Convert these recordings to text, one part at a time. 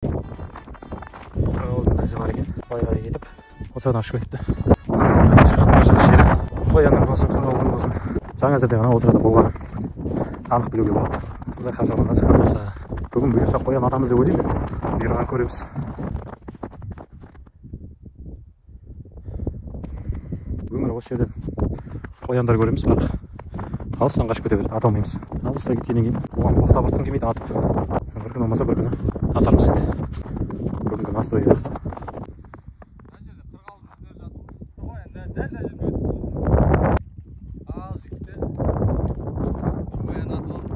Қырғауылдың ізі бар екен. Былай қарай кетіп, осы арадан ұшып кетіпті. Жері. Қоянның болсын, қырғауылдың болсын. Жаңа әзірде ғана осы арада болғанын анық білуге болады. Осындай қар жауғаннан шыққан болса, бүгін бұйырса қоян атамыз деп ойлаймын енді. Бұйырған көреміз. Өмірі осы жерден қояндар көреміз, бірақ алыстан қашып кете береді, ата алмаймыз. Алыста кеткеннен кейін оған оқтап атқым келмейді, атып. Бір күн болмаса бір күні атармыз енді. Бүгінгі настрой жақсы. Ал жігіттер, бір қоян атып алдым.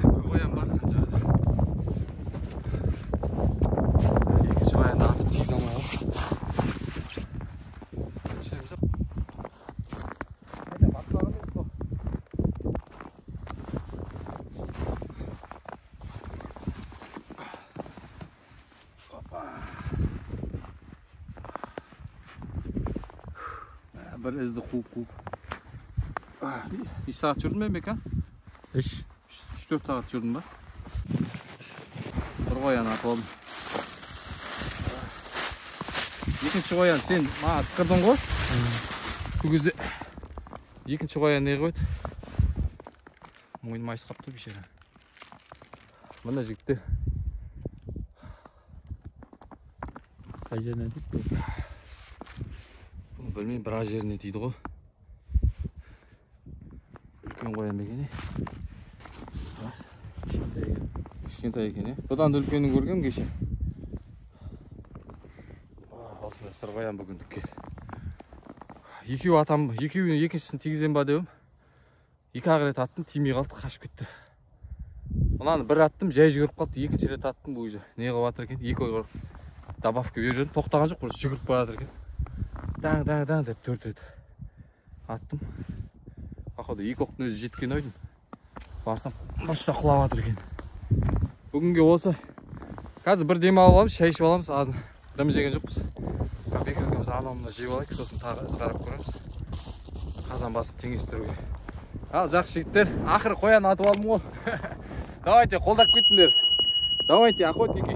Бір қоян бар қанжарда. Екінші қоянды атып тигізе алмай қалдым. Бір ізді қуып-қуып. Неше сағат жүрдім мен, Бека? Үш. 3-4 сағат жүрдім ба? Бір қоян атып алдым. Екінші қоян сен маған ысқырдың ғой. Сол кезде екінші қоян не қойды? Мойным айысып қалыпты бейшара. Мына жігіттер. Қай жерінен тиді? Білмеймін, біраз жеріне тиді ғой. Үлкен қоян ба екен, е? Кішкентай екен. Кішкентай екен, е? Бұдан да үлкенін көргем кеше. Осындай сұр қоян бүгіндікке. Екеуі атам, екеуінің екіншісін тигізем ба деп. Екі-ақ рет аттым, тимей қалды, қашып кетті. Мынаны бір аттым, жай жүгіріп қалды, екінші рет аттым, бұл уже не қылып жатыр екен? Екі ой добавка беріп жүрдім, тоқтаған жоқ, просто жүгіріп бара жатыр екен. Даң, даң, даң деп 4 рет аттым. Походу екі оқтың өзі жеткен ойдым. Барсам бұрышта құлап жатыр екен. Бүгінге осы. Қазір бір демалып аламыз, шай ішіп аламыз, азын. Дым жеген жоқпыз. Бек екеуміз анау мынау жеп алайық, сосын тағы із қарап көреміз. Қазан басып теңестіруге. Ал жақсы жігіттер, ақыры қоян атып алдым ғой. Давайте қолдап кетіңдер. Давайте, охотники.